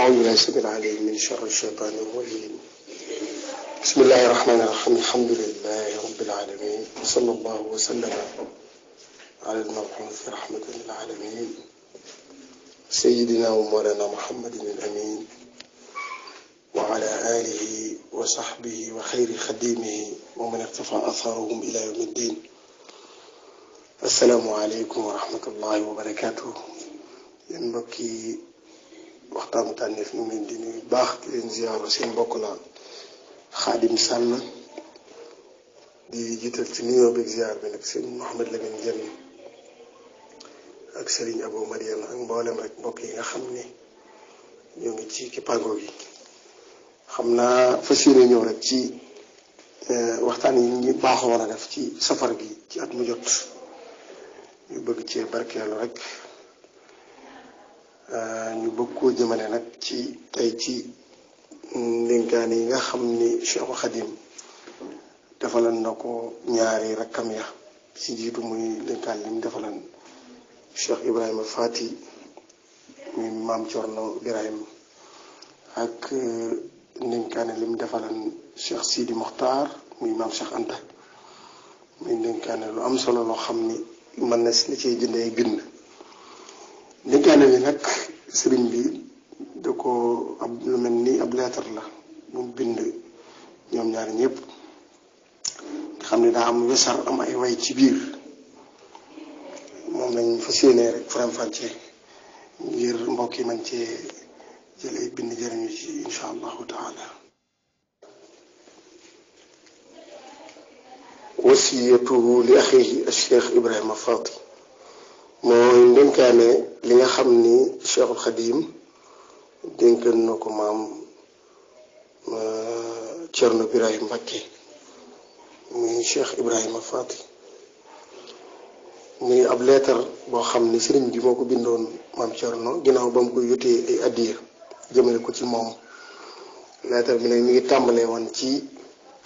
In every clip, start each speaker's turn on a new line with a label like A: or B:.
A: أعوذ بالله السميع العليم من شر الشيطان الرجيم. بسم الله الرحمن الرحيم. الحمد لله رب العالمين، وصلى الله وسلم على المبعوث رحمة للعالمين سيدنا ومولانا محمد الأمين وعلى آله وصحبه وخير خديمه ومن اقتفى أثرهم إلى يوم الدين. السلام عليكم ورحمة الله وبركاته. ينبكي waxtaanu tànneef ñu ngi leen di nuyu baax di leen ziyaara seen mbokk la Xaadim Sàll di jiital ci nuyoo beeg ziyaar bi nag sëñ Mouhamed Lamine Diène ak Serigne Abou Mariane ak mboolem rek mbokk yi nga xam ne ñoo ngi ci kippaango gi. xam naa fas yéene ñëw rek ci waxtaan yi ñu baaxoo woon a def ci safar gi ci at mu jot ñu bëgg cee barkeelu rek. ñu bëgg koo jëmale nag ci tey ci ndénkaan yi nga xam ni Cheikh Khadim defalan na ko ñaari rakkam ya ci jiitu muy ndénkaan lim defalan Cheikh Ibrahima Fati muy maam Thierno Birahim ak ndénkaane lim defalan Cheikh Sidi Mokhtar muy maam Cheikh Anta muy ndénkaane lu am solo loo xam ni mën na si la cee jëndee bind. ndénkaane bi nag sëriñ bi da ko ab lu mel ni ab leetar la mu bind ñoom ñaari ñëpp nga xam ne daa am wesar am ay way ci biir moom lañ fas yéenee rek faram-fàcce ngir mbokk yi man cee jëlee bind jëriñu ci insha allahu taala. wasiyatuhu li axihi Cheikh Ibrahima Fati mooy ndénkaane li nga xam ni Cheikhul Khadim dénkan na ko maam Thierno Birahim Mbacké muy Cheikh Ibrahima Fati muy ab leetar boo xam ni sëriñ bi moo ko bindoon maam Thierno ginnaaw ba mu ko yotee ay addiya jëmale ko ci moom. leetar bi nag mi ngi tàmbalee woon ci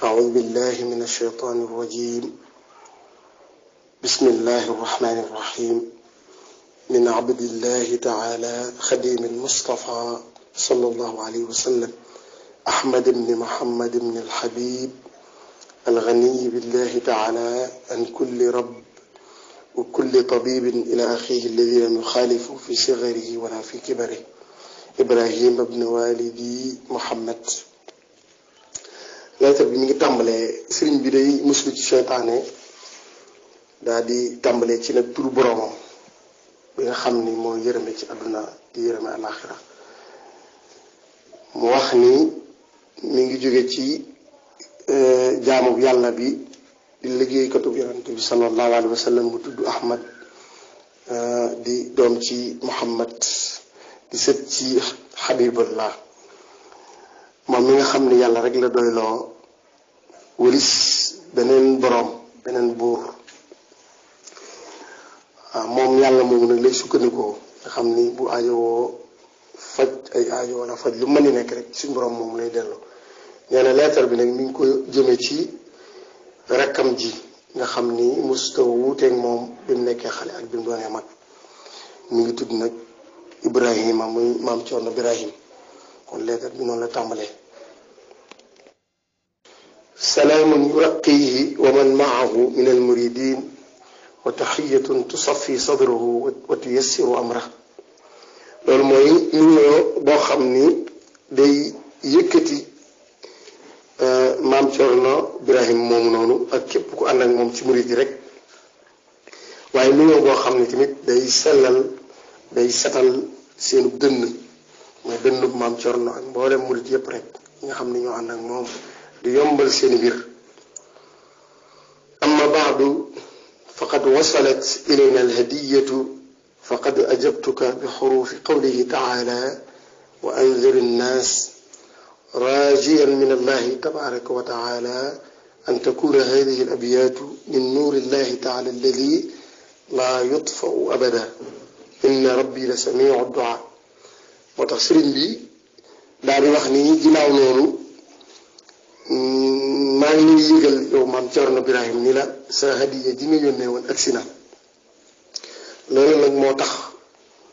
A: a'uudu billahi min ash-shaytaani r-rajiim bismillahi r-rahmaani r-rahiim من عبد الله تعالى خديم المصطفى صلى الله عليه وسلم أحمد بن محمد بن الحبيب الغني بالله تعالى عن كل رب وكل طبيب إلى أخيه الذي لم يخالف في صغره ولا في كبره إبراهيم بن والدي محمد. leetar bi mi ngi tàmbalee sëriñ bi day muslu ci seytaane daal di tàmbalee ci nag turu boromam bi nga xam ni moo yërëme ci àdduna di yërëme alaxira. mu wax ni mi ngi jóge ci jaamub yàlla bi di liggéeykatub yonante bi sallallahu alayhi wa sallam bu tudd Ahmad di doom ci Muhammad di sët ci Habibullah moom mi nga xam ni yàlla rek la doyloo wëlis beneen boroom beneen buur. moom yàlla moomu nag lay sukkandikoo nga xam ni bu aajowoo faj ay aajo wala faj lu mën a nekk rek suñu borom moom lay delloo. nee na leetar bi nag mi ngi ko jëmee ci rakkam ji nga xam ni musta wuuteeg moom bi mu nekkee xale ak bi mu doonee mag. mi ngi tudd nag Ibrahima muy maam Thierno Birahim. kon leetar bi noonu la tàmbalee. salaamun yuraqihi wa man maahu min al muridin wa taxiyatun tusaffi sadrahu wa tuyassiru amra. loolu mooy nuyoo boo xam ni day yëkkati maam Thierno Birahim moomu noonu ak képp ku ànd ak moom ci murid yi rek waaye nuyoo boo xam ni tamit day sellal day setal seenu dënn mooy dënnub maam Thierno ak mboolem murid yëpp rek nga xam ni ñoo ànd ak moom di yombal seeni mbir. amma baadu فقد وصلت إلينا الهدية فقد أجبتك بحروف قوله تعالى وأنذر الناس راجيا من الله تبارك وتعالى أن تكون هذه الأبيات من نور الله تعالى الذي لا يطفأ أبدا إن ربي لسميع الدعاء. وتفسير بي داري وخني جناو نورو maa ngi lay yëgal yow maam Thierno Birahim ni la sa hadiya ji nga yónnee woon agsi na. loolu nag moo tax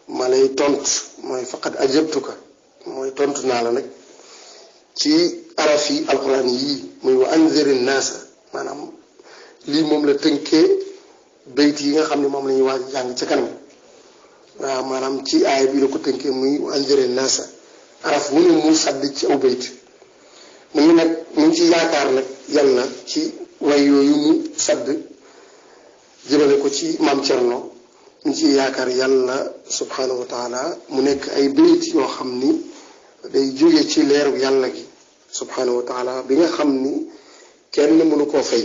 A: ma lay tont mooy faqad ajabtuka mooy tontu naa la nag ci araf yi alquran yii muy wa anziri naasa maanaam lii moom la tënkee bayt yi nga xam ne moom la ñuy waaj jàng ca kanam waaw maanaam ci aaya bi la ko tënkee muy wa anziri naasa araf wu ne mu sadd ci aw bayt mu ngi nag mu ngi ci yaakaar nag yàlla ci way yooyu mu sadd jëmale ko ci maam Cerno ñu ngi ci yaakaar yàlla subhanahu wa taala mu nekk ay bayt yoo xam ni day jóge ci leeru yàlla gi subhanahu wa taala bi nga xam ni kenn mënu koo fay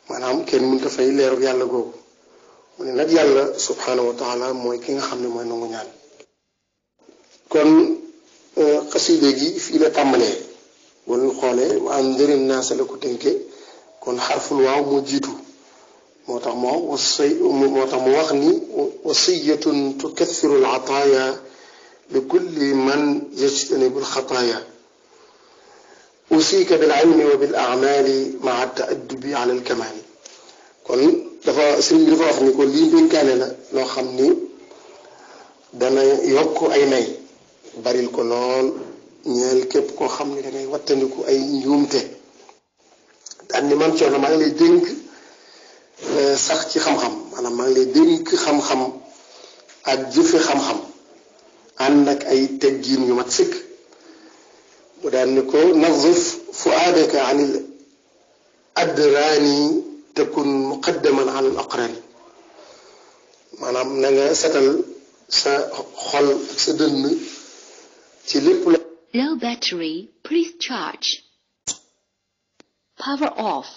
A: maanaam kenn mënut a fay leeru yàlla googu mu ne nag yàlla subhanahu wa taala mooy ki nga xam ne mooy nangu ñaan kon xaside gi fii la tàmbalee boo leen xoolee wa anziri naasa la ko tënke kon xarful waaw moo jiitu moo tax mu wax ni wasiyatun tukathiru al ataaya li kulli man yajtanibu al xataaya usika bil ilmi wa bil a'mali maa taaddubi ala al kamali kon dafa sëriñ bi dafa wax ni ko lii dénkaane la loo xam ni dana yokk ay may baril ko lool ñeel képp koo xam ni dangay wattandiku ay njuumte daan ni man Cerno maa ngi lay dénk sax ci xam-xam maanaam maa ngi lay dénk xam-xam ak jëfe xam-xam ànd ak ay teggiin yu mat sëkk mu daan ni ko nazif fuaadaka an il adraani takun muqaddaman ala al aqrani maanaam na nga setal sa xol ak sa dënn ci lépp la
B: low battery please charge power off